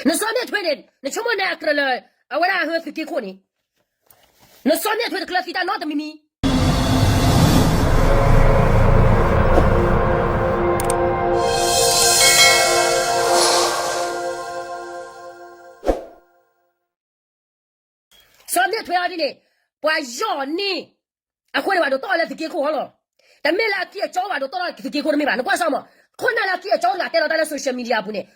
နစီၤမ့ၣ်ထွဲန့ၣ် နဆိကမိၣ်န့ၣ်အကြၢးလၢ အဝဲဒၣ်ဟၢသုးက့ခိၣ်န့ၣ်, နစီၤမ့ၣ်ထွဲတကျၢၤသံတၢ်နီတမံၤမံၤ စီၤမ့ၣ်ထွဲအီၤဒ်န့ၣ်, ပှၤယီၢ်န့ၢ်, အဃိန့ၣ် ပှၤဒိးတီၢ်လၢသုးက့ခိၣ်အီၤလီၤ. တမ့ၢ်လၢအကံၢ်အကီဘၣ်ဒိးတီၢ်လၢသုးက့ခိၣ်တမ့ၢ်ဘၣ်. နကွၢ်စၢ်မး, ခိၣ်နၢ်လၢအကံၢ်အကီတဂၤတဲလီၤတၢ်လၢ social media အပူၤန့ၣ်,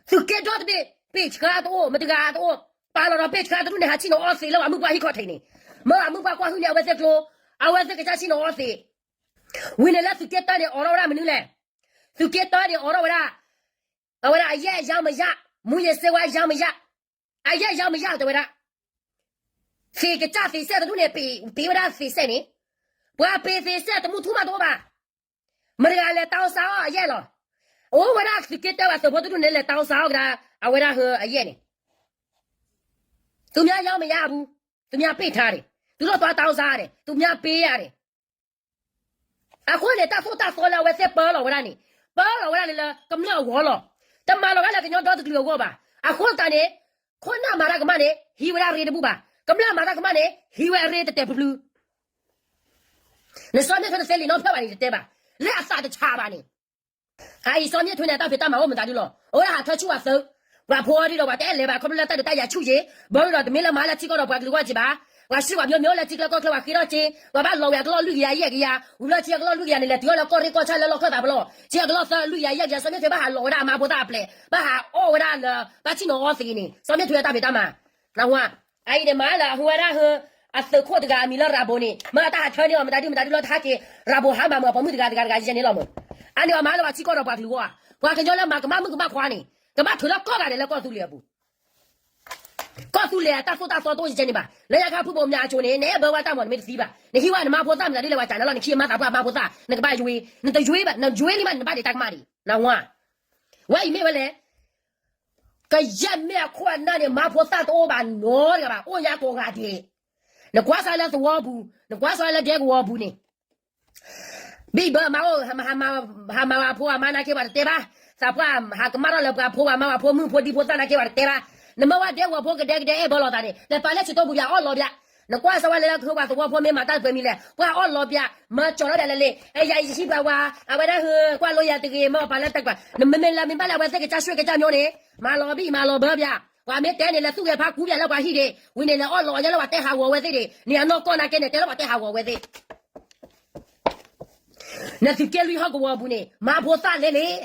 သုးက့ဒီတဘ့ၣ် ပ့ၢ်ဆှါတအိၣ် မတဂၤတအိၣ်, ပာ်လီၤဒီးပ့ၢ်ဆှါတဒူၣ်န့ၣ် ဟးဆ့ၣ်နီၤအီသံးလၢပှၤမုၣ်ပှၢ်ဟံၣ်ခီၣ်ထံးန့ၣ်, မ့ၢ်ပှၤမုၣ်ပှၢ်ကွၢ်ဟုၣ်န့ၢ်အဝဲသ့ၣ်ကျိ, အဝဲသ့ၣ်ကစၢ်ဆ့ၣ်နီၤအီသံး ဝံၤန့ၣ်လၢသုးက့တၢန့ၣ်အိးထီၣ်ဝဲဒၣ်မနုၤလဲၣ်. သုးက့တၢန့ၣ်အိးထီၣ်ဝဲဒၣ်, အဝဲဒၣ်အယဲၢ်ယါမယါ, မူယ့ၤစ့ဝါယါမယါ, အယဲၢ်ယါမယါတဲဝဲဒၣ်, သ့ၣ်ကစၢ်သ့ၣ်စဲၣ်တဒူၣ်န့ၣ် ပ့ၢ်ဝဲဒၣ်သ့ၣ်စဲၣ်န့ၣ်, ပှၤပ့ၢ်သ့ၣ်စဲၣ်တမူထူမးတအိၣ်ဘၣ်. မတဂၤလဲၤတၢ်အီၣ်ဆါအီၣ်အယဲၢ်လီၤ. အိၣ်ဝဲဒၣ်သုးက့တၢပှၤသုးဖိတဒူၣ်န့ၣ် လဲၤတၢ်အီၣ်ဆါအီၣ်ကဒါ အဝဲဒၣ်ဟၢအယဲၢ်န့ၣ်, သုမ့ၢ်ယါမယါအပူၤ, သုမ့ၢ်ပ့ၢ်ထါန့ၣ်, သုထီၣ်သွါတၢ်အီၣ်ဆါန့ၣ်, သုမ့ၢ်ပ့ၢ်ယါန့ၣ် အဃိန့ၣ် တၢ်သိၣ်တၢ်သီလၢအဝဲသ့ၣ်ပၢလီၤဝဲဒၣ်န့ၣ်, ပၢလီၤဝဲဒၣ်န့ၣ်လၢကမျၢၢ်အဂီၢ်လီၤ. တမၤလီၤဝဲဒၣ်လၢကညီဒီတကလုာ်အဂီၢ်ဘၣ်. အဃိသတးန့ၣ်, ခိၣ်နၢ်မၤတၢ်ကမၣ်န့ၣ် ဟံးဝဲဒၣ်ရ့တဘူၣ်ဘၣ်. ကမျၢၢ်မၤတၢ်ကမၣ်န့ၣ် ဟံးဝဲအရ့တတဲာ်ဖျုဖျု. နစီၤမ့ၣ်ထွဲတသ့လံာ်နီဖျၢၣ်ဘၣ်န့ၣ်တတဲဘၣ်. လၢအသးတဆးဘၣ်န့ၣ် အအံၤစီၤမ့ၣ်ထွဲန့ၣ် အတၢ်ဖံးတၢ်မၤအိၣ်မတၤဒုလီၤ. အဝဲဒၣ်ဟးထၢဆူၣ်ဝဲသုး, ပှၤဖိအီၤဒ်ဒီးပှၤတအဲၣ်လဲၤဘၣ် ခီဖျိလၢတၢ်ဒုးတၢ်ယၤဆူၣ်က့ၤ, ဘၣ်ဒီးတမ့ၢ်လၢမၤလၢထံကီၢ်ဒီးပှၤကလုာ်ဂီၢ်က့ၤဘၣ်. ပှၤဆှၢပှၤမၠိမၠိလၢထံကျါကီၢ်ကျါ ပှၤဃ့ထီၣ်က့ၤ, ပှၤဘၣ်လီၤဝဲအကလီၢ်လွံၢ်ကယၤယဲၢ်ကယၤ, ဝံၤဘျီထံအကလီၢ်လွံၢ်ကယၤန့ၣ် လဲၤတုၤအီၤလၢကီၢ်ရ့ၣ်ကီၢ်ဆၣ်လၢလီၢ်ခၢၣ်သးပလီၢ်, ထံအကလီၢ်သၢလွံၢ်ကယၤယဲၢ်ကယၤ စီၤမ့ၣ်ထွဲဘၣ်ဟးလီၤဝဲဒၣ်အမါဖိသၣ်အပျဲၢ်, ဘၣ်ဟးအီၣ်ဝဲဒၣ်လၢ ဘၣ်ဆ့ၣ်နီၤအီသံးန့ၣ် စီၤမ့ၣ်ထွဲအတၢ်ဖံးတၢ်မၤ နဝၤ, အအံၤန့ၣ်မၤလၢအဟူဝဲဒၣ်ဟၢ အသုးခိၣ်တဂၤအမံၤလၢရၤဘိန့ၣ် မ့ၢ်အတၢ်ဟးထၢန့ၢ်အီၤမတၤဒုမတၤဒုလီၤ တဟဲက့ၤ ရၤဘိဟါမၢ်မုၢ်အပိာ်မုၣ်တဂၤတဂၤတဂၤယဲန့ၣ်လီၤမး. အန့ၣ်အမၤလၢပှၤထံကီၢ်ဒီးပှၤကလုာ်အဂီၢ်ဧါ, ပှၤကညီလၢမၤကမၣ်မုၣ်ကမၣ်ခွါန့ၣ် ကဘၣ်ထုးလၢကီၢ်ဂၤဒဲး လၢကီၢ်သူလ့ၤအပူၤ ကီၢ်သူလ့ၤအတၢ်သိၣ်တၢ်သီတအိၣ်ယဲန့ၣ်ဘၣ်. လၢညါခါဖုဘိးမၠးအစိၤန့ၣ် နအဲၣ်ဘၢဝဲတၢ်မၤနမ့ၢ်တသံဘၣ်. နဟံးဝဲနမါဖိသၣ်မတၤဒုလဲၣ် ပှၤစံးနၤလီၤ နခံအမါသးပှၢ်အမါဖိသၣ် နကဘၣ်ယွ့, နတယွ့ဘၣ်, နယွ့လံမး နဘၣ်ဒဲးတၢ်ကမၣ်ဒံး နဝၤ. ဝဲအံၤမ့ၢ်ဝဲလဲၣ် ကယဲၢ်မ့ၢ်အခိၣ်အနၢ်န့ၣ် မါဖိသၣ်တအိၣ်ဘၣ်နီတဂၤဘၣ် အိၣ်ညါကိးဂၤဒဲး. နကွၢ်စၢၤလၢသဝီပူၤ နကွၢ်စၢၤလၢဒဲကဝီၤပူၤန့ၣ် ဘံၣ်ဘၢမါအိၣ် ဟးမၤဝဲဖိဝဲမါနာ်က့ပှၤတတဲဘၣ်, သးပှၢ်ဟးကမၣ်ထီၣ်လၢပှၤဖိဝဲမါဝဲဖိ မုၣ်ဖိဒံဖိသၣ်နာ်က့ပှၤတတဲဘၣ်. နမ့ၢ်ဝဲဒဲကဝီၤဖိကဒဲကဒဲအဲၣ်ဘၢလီၤသးန့ၣ် လဲၤပာ်လၢဆံးတိၢ်ပူၤပၠးအီၣ်လီၤပၠး. နကွၢ်စၢၤဝဲလၢလၢကဟၢပှၤသဝီဖိမ့ၢ်မၤတၢ်တပှဲၤမံၤလဲၣ် ပှၤအီၣ်လီၤပၠး မၤကၠီၤထီၣ်ပၠးလၢလ့ၣ် အဲယၤယဟံးပှၤဝၤ အဝဲဒၣ်ဟၢ ကွၢ်လိယၤတဂ့ၤ မ့ၢ်ပာ်လၢတၢ်ကွၢ် နမ့မ့ၢ်လၢမ့ၢ်ဘၣ်လၢအဝဲသ့ၣ်ကစၢ်ဆှဲးကစၢ်မၠိန့ၣ် မၤလီၤဘံၣ်မၤလီၤဘၢပၠး. ပှၤမ့ၢ်တဲန့ၣ် လဲၤသူၣ်ဂဲၤဖးကူပၠးလၢပှၤဟံၣ်ဒံး ဝံၤန့ၣ် လဲၤအီၣ်လီၤအီၤလၢပှၤတဲဟးဂီၤဝဲသ့ၣ်ဒံး န့ၣ်အနီၢ်ကီၢ်နာ်က့န့ၣ် တဲလၢပှၤတဲဟးဂီၤဝဲသ့ၣ် နသုးက့လွံၢ်ဟီၣ်ကဝီၤပူၤန့ၣ် မါဖိသၣ်လဲၣ်လဲၣ်.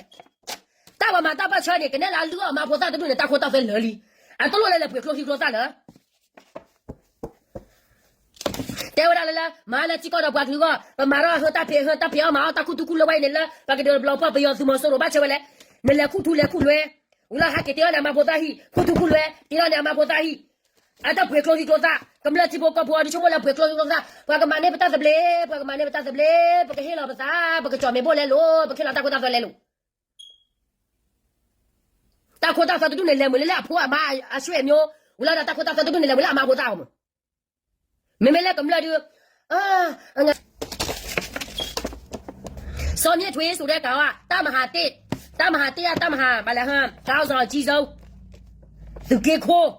တၢ်ပှၤမၤတၢ်ပၢၢ်ဆၢန့ၣ် ကနဲၣ်လၢအလုၢ်အီၣ်မါဖိသၣ်တဒူၣ်န့ၣ် တၢ်ခိတၢ်သွဲလၢာ်လံ. အတလိၣ်လၢလဲၤပှ့ၤကျိချံကျိသၣ်လၢ တဲဝဲဒၣ်လၢလၢ မၤလၢထံကီၢ်ဒီးပှၤကလုာ်အဂီၢ် ပမၤထီၣ်ဟၢတၢ်ဖံးဟၢတၢ်ဖံးအီၣ်မၤအီၣ် တၢ်ခူသူၣ်ခူလွဲဝဲအံၤန့ၣ်လၢ ပှၤကဒုးဘျီဖီၣ်ပယီၤသုးမီၤစိရိၤဘၣ်ဆၢဝဲလဲၣ်. နလဲၤခူသူၣ်လဲၤခူလွဲ ဝံၤလီၤဟဲက့ၤတ့ထီၣ်န့ၣ်အမါဖိသၣ်ဟံၣ် ခူသူၣ်ခူလွဲ တ့ထီၣ်န့ၣ်အမါဖိသၣ်ဟံၣ် အတၢ်ပှ့ၤကျိချံကျိသၣ် ကမျၢၢ်ထံဖိကီၢ်ဖိအီၤ ဒုးဆိကမိၣ်လၢပှ့ၤကျိချံကျိသၣ် ပှၤကမၤန့ၢ်ပတၢ်သဘျ့ ပှၤကမၤန့ၢ်ပတၢ်သဘျ့ ပကဟ့ၣ်လီၤပသး ပကကၠီၣ်မဲာ်ဘိၣ်လဲလိာ် ပကဟ့ၣ်လီၤတၢ်ခိတၢ်သွဲလဲလိာ် တၢ်ခိတၢ်သွဲတဒူၣ်န့ၣ် လဲၤမုာ်လၢလၢအဖိအမါအဆွေမျိုး ဝံၤလီၤဒီးတၢ်ခိတၢ်သွဲတဒူၣ်န့ၣ် လဲၤမုာ်လၢအမါဖိသၣ်အီၤမး မ့မ့ၢ်လၢကမျၢၢ်ဒုး စီၤမ့ၣ်ထွဲ စိၤဒဲကၤဝါ တၢ်မဟါတ့ၢ် တၢ်မဟါတ့ၢ် တၢ်မဟါ ဘၣ်လဲၣ်ဟါ ခါအီၣ်စီၤကံစိ သုးက့ခိၣ်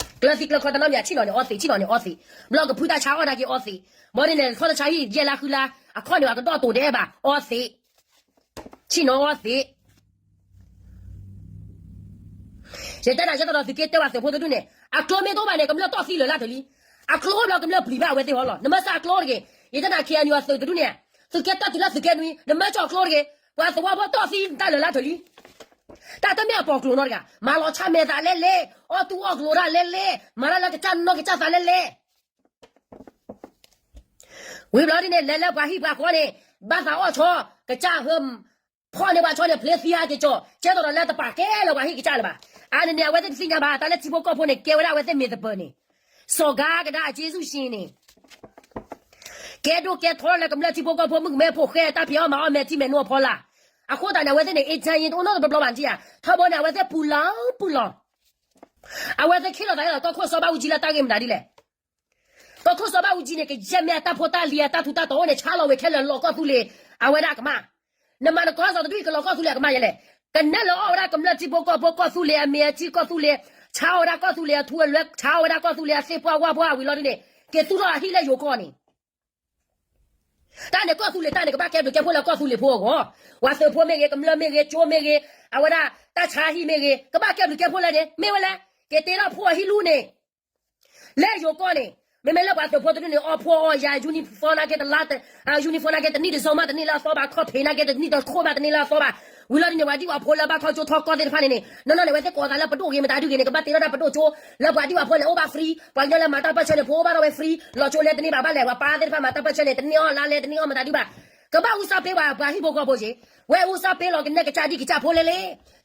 ကျၢၤသံကျၢၤခီတနီၤမ့ၢ် ဆ့ၣ်နီၤန့ၣ်အီသံး ဆ့ၣ်နီၤန့ၣ်အီသံး ဘျီကဖုတၢ်ဆါအီၣ်နာ်က့အီသံး ဘၣ်ဒ်န့ၣ် ခီတဆါဟံၣ် ယဲၢ်လါဃုလါ အခီၣ်န့ၣ် အကဒီၣ်တိၤဒဲးဘၣ် အီသံး ဆ့ၣ်နီၤအီသံး ယတဲနၤ ယဲၢ်တီၤဒီးသုးက့တၢပှၤသုးဖိတဒူၣ်န့ၣ် အကျိမ့ၢ်တအိၣ်ဘၣ်န့ၣ် ကမျၢၢ်တီၢ်သံလၢာ်လၢတလံ အကျိအိၣ်ဘျီကမျၢၢ်ပျံၤဘၣ်အဝဲသ့ၣ်ဟီလီၤ နမ့ၢ်စၢ်အကျိတဂ့ၤ ယတဲနၤ ခ့ၣ်အဲၣ်ယူၣ် အသုးတဒူၣ်န့ၣ် သုးက့တၢတုၤလၢသုးက့နွံ နမ့ၢ်စၢ်အကျိတဂ့ၤ ပှၤသဝီဖိတီၢ်သံတၢ်လၢာ်လၢတလံ တၢ်တမ့ၢ်အပီၤကျိၤနီတဂၤ မၤလီၤဆၣ်မဲာ်သးလဲလဲ အီၣ်တူၢ်အီၣ်ကျိၤတၢ်လဲလဲ မၤတၢ်လၢကစၢ်နီၢ်ကစၢ်သးလဲလဲ ဝံၤဘျီဒ်န့ၣ် လဲၤလၢပှၤဟံၣ်ပှၤဃီန့ၣ် ဘၣ်သးအီၣ်ဆီ ကစၢ်ဟၢ ဖီၣ်န့ၢ်ပှၤဆီန့ၣ် ဖျ့သံဟးက့ၤကီၤ ကဲသိးဒီးလၢတပာ်ကဲလၢပှၤဟံၣ်ကစၢ်လၢၤဘၣ်. အါန့ၣ်န့ၣ် အဝဲသ့ၣ်တသ့ၣ်ညါဘၣ် တၢ်လၢထံဖိကီၢ်ဖိန့ၣ် ကဲဝဲဒၣ်အဝဲသ့ၣ်မ့ၢ်သပၢၤန့ၣ် စီၤကၤကဒါအက့စူၣ်ရှံန့ၣ် ကဲဒိၣ်ကဲထီလၢကမျၢၢ်ထံဖိကီၢ်ဖိ မုၣ်ကမဲဖိဃဲ တၢ်ဖံးအီၣ်မၤအီၣ်မဲာ်ထံမဲာ်နိအဖီလာ်. အဃိသတးန့ၣ် အဝဲသ့ၣ်န့ၣ် အ့ၣ်ဆါယ့ တအိၣ်နီတဘျီဘၣ်နထံၣ်ဧါ ထီဘိန့ၣ် အဝဲသ့ၣ်ပူၤလီၤပူၤလီၤ အဝဲသ့ၣ်ခ့ၣ်လီၤသးလီၤ ကီၢ်ခိၣ်စီၤဘၣ်အူကၠံလၢတၢ်ဂ့ၢ်မတၤဒ်လဲၣ် ကီၢ်ခိၣ်စီၤဘၣ်အူကၠံန့ၣ် ကယဲၢ်မ့ၢ်အတၢ်ဖိတၢ်လံၤအတၢ်ထူးတၢ်တီၤအိၣ်န့ၣ် ဆါလီၤဝဲခဲလၢာ်လီၤကီၢ်သူလ့ၤ အဝဲဒၣ်ကမၣ်. နမၤနကီၢ်စီၤတဒူၣ်အံၤ ကလီၤကီၢ်သူလ့ၤအကမၣ်ယဲလဲၣ်. ကနဲၣ်လၢအီၣ်ဝဲဒၣ်ကမျၢၢ်ထံဖိကီၢ်ဖိ ကီၢ်သူလ့ၤအမ့ၢ်အထံ ကီၢ်သူလ့ၤ ဆါအီၣ်ဝဲဒၣ်ကီၢ်သူလ့ၤအထူအလွဲ ဆါအီၣ်ဝဲဒၣ်ကီၢ်သူလ့ၤအသ့ၣ်ပှၢ်ဝၢ်ပှၢ်ဝံၤလီၤဒုန့ၣ် က့ၤသူၣ်ထီၣ်အဟံၣ်လၢယိၤကီၢ်န့ၣ် တၢ်န့ၣ်ကီၢ်သူလ့ၤတၢ်န့ၣ် ကဘၣ်ကဲဘျုးကဲဖှိၣ်လၢကီၢ်သူလ့ၤဖိအဂီၢ်, ပှၤသုးဖိမ့ၢ်ဂ့ၤ, ကမျၢၢ်မ့ၢ်ဂ့ၤ, ကၠိမ့ၢ်ဂ့ၤ, အဝဲဒၣ်တၢ်ဆါဟံၣ်မ့ၢ်ဂ့ၤ, ကဘၣ်ကဲဘျုးကဲဖှိၣ်လၢန့ၣ် မ့ၢ်ဝဲလဲၣ်, က့ၤတ့ထီၣ်ဖိအဟံၣ်လူန့ၣ် လၢယိၤကီၢ်န့ၣ် မ့မ့ၢ်လၢပှၤသုးဖိတဒူၣ်န့ၣ် အီၣ်ဖှီၣ်အီၣ်ယာ် uniform နာ်က့တလါ, uniform နာ်က့တနံၣ်တစိၤမးတန့ၢ်လၢအသီဘၣ်, ခီၣ်ဖံးနာ်က့တနံၣ်တခိၣ်မးတန့ၢ်လၢအသီဘၣ်, ဝံၤလီၤဒုန့ၣ် ပှၤဒံၣ်ပှၤဖိလၢဘၣ်ခီကၠိထီကီၢ်သ့ၣ်တဖၣ်န့ၣ်န့ၣ် နီၢ်နီၢ်န့ၣ် အဝဲသ့ၣ်ကိးသးလၢပဒိၣ်ဂ့ၤမတၤဒုဂ့ၤန့ၣ် ကဘၣ်တ့ထီၣ်တၢ်ပဒိၣ်ကၠိ, လၢပှၤဒံၣ်ပှၤဖိလဲၤအိၣ်ဘၣ် free, ပှၤကညီလၢမၤတၢ်ပၢၢ်ဆၢန့ၣ် ဖိအိၣ်ဘၣ်ထီၣ်ဝဲ free, လီၤကၠိလဲတန့ၢ်ဘၣ် ဘၣ်လဲၤ ပှၤပၢ်သ့ၣ်တဖၣ်မၤတၢ်ပၢၢ်ဆၢန့ၣ် တန့ၢ်အီၣ်လါလဲတန့ၢ်အီၣ်မတၤဒုဘၣ်, ကဘၣ်အူစၢ်ပ့ၤပှၤ ပှၤဟံၣ်ဖိဃီဖိက့ၤ, ဝဲအူစၢ်ပ့ၤလီၤကနဲၣ်ကစၢ်ဒံၣ်ကစၢ်ဖိလဲလဲ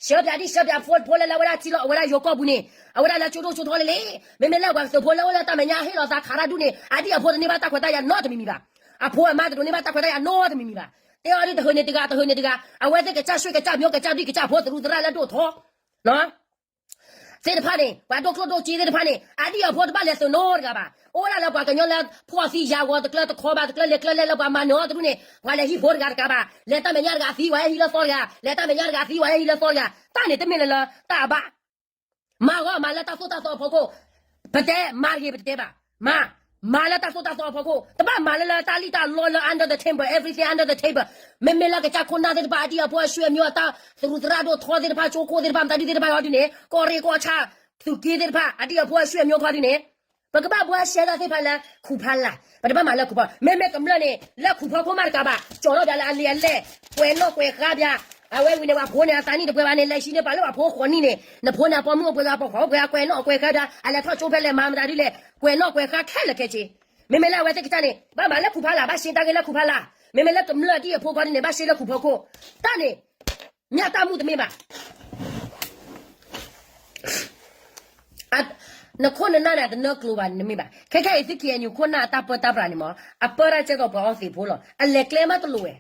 ရှဲပၠးဒံၣ်ရှဲပၠးဖိလဲလဲ အဝဲဒၣ်ထံလီၤ အဝဲဒၣ်ယိၤကီၢ်ပူၤန့ၣ် အဝဲဒၣ်လၢကၠိဒိၣ်ကၠိထီလဲလဲ, မ့မ့ၢ်လၢပှၤသုးဖိလၢအိၣ်လၢတၢ်မဲာ်ညါဟ့ၣ်လီၤသးခးတၢ်ဒူၣ်န့ၣ် အဒံၣ်အဖိတန့ၢ်ဘၣ်တၢ်ခွဲးတၢ်ယာ်နီတမံၤမံၤဘၣ်, အဖိအမါတဒိးန့ၢ်ဘၣ်တၢ်ခွဲးတၢ်ယာ်နီတမံၤမံၤဘၣ်, တဲအီၤဒ်တဟၢန့ၣ်တဂၤ တဟၢန့ၣ်တဂၤ, အဝဲသ့ၣ်ကစၢ်ဆှ့ကစၢ်မိၢ်ကစၢ်ဒံၣ်ကစၢ်ဖိသရူးသရၣ်လၢဒိၣ်ထီ သ့ၣ်တဖၣ်န့ၣ် ပှၤဒိၣ်ကျိၣ်ဒိၣ်စ့သ့ၣ်တဖၣ်န့ၣ် အဒံၣ်အဖိတဘၣ်လဲၤသုးနီတဂၤဘၣ်, အိၣ်ဝဲဒၣ်လၢပှၤကညီလၢဖှီၣ်သံယာ်ဂီၤတကျၢတခီဘၣ် တကျၢလဲၤကျၢလဲၤလၢပှၤမၤနၢၤအီၤတဒူၣ်န့ၣ် ပှၤလဲၤဟံးဖိတဂၤတဂၤဘၣ်, လဲၤတၢ်မဲာ်ညါတဂၤသံ ပှၤဟဲဟံးလၢသီတဂၤ, လဲၤတၢ်မဲာ်ညါတဂၤသံ ပှၤဟဲဟံးလၢသီတဂၤ, တၢ်န့ၣ်တမ့ၢ်လၢလၢတၢ်အဘၣ် မၤဂီၤမၤလၢတၢ်သိၣ်တၢ်သီအဖီခိၣ်, ပတဲမၤတဂ့ၤ ပတတဲဘၣ်, မၤ, မၤလၢတၢ်သိၣ်တၢ်သီအဖီခိၣ်, တဘၣ်မၤလၢလၢတၢ်လံၣ်တၢ်လီလၢ under the table, everything under the table, မ့မ့ၢ်လၢကစၢ်ခိၣ်နၢ်သ့ၣ်တဖၣ် အဒံၣ်အဖိအဆွေမျိုး အတၢ်သရူးသရၣ်ဒိၣ်ထီသ့ၣ်တဖၣ် ကၠိခိၣ်သ့ၣ်တဖၣ် မတၤဒုသ့ၣ်တဖၣ်အီၤဒုန့ၣ် ကီၢ်ရ့ၣ်ကီၢ်ဆၣ် သုးက့သ့ၣ်တဖၣ် အဒံၣ်အဖိအဆွေမျိုးခီဒုန့ၣ် ပကဘၣ်ဘှါရှဲတၢ်သ့ၣ်တဖၣ်လၢခူၣ်ဖးလာ်, ပတဘၣ်မၤလၢခူၣ်ဖး, မ့မ့ၢ်ကမျၢၢ်န့ၣ် လၢခူၣ်ဖီခိၣ်မးတကးဘၣ် ကၠီၤထီၣ်ပှၤလၢအလံာ်အလဲၢ်, ကွဲးနီၣ်ကွဲးဃါပှၤ, အဝဲဝံၤန့ၣ် ပှၤဖိန့ၣ် အသးနံၣ်တပှဲၤဘၣ်န့ၣ် လဲၤဟံးန့ၢ်ပှၤလၢပှၤဖိဃိးနံၣ်န့ၣ် နဖိန့ၣ် အပိာ်မုၣ်အိၣ်ပှဲၤဂၤ ပိာ်ခွါအိၣ်ပှဲၤဂၤ ကွဲးနီၣ်ကွဲးဃါပှၤ အလဲၤထီၣ်ကၠိဖဲလဲၣ် မၤမတၤဒုလဲၣ် ကွဲးနီၣ်ကွဲးဃါခဲလၢာ်ခဲဆ့, မ့မ့ၢ်လၢအဝဲသ့ၣ်ကစၢ်န့ၣ် ဘၣ်မၤလၢခူၣ်ဖးလာ် ဘၣ်ရှဲတၢ်ဂ့ၢ်လၢခူၣ်ဖးလာ်, မ့မ့ၢ်လၢကမျၢၢ်ဒံၣ်အဖိခီဒုန့ၣ် ဘၣ်ရှဲလၢခူၣ်ဖီခိၣ်, တၢ်န့ၣ် မ့ၢ်တၢ်မုၣ်တမ့ၢ်ဘၣ်. နခိၣ်နနၢ်န့ၣ် တနၢကျိၤဘၣ်န့ၣ်တမ့ၢ်ဘၣ်. ခဲခဲအံၤ သု KNU ခိၣ်နၢ်အတၢ်ပၢတၢ်ပြးန့ၣ်မ့ၢ် အပၢတၢ်ကဲသိးပှၤအီသံးဖိလီၤ. အလဲၤကျဲမးတလိၤဝဲ.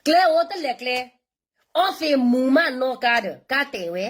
ကျဲအိၣ်တလဲၤကျဲ, အီသံးမူၤမးနီၢ်ကါဒီး ကါတဲာ်ဝဲ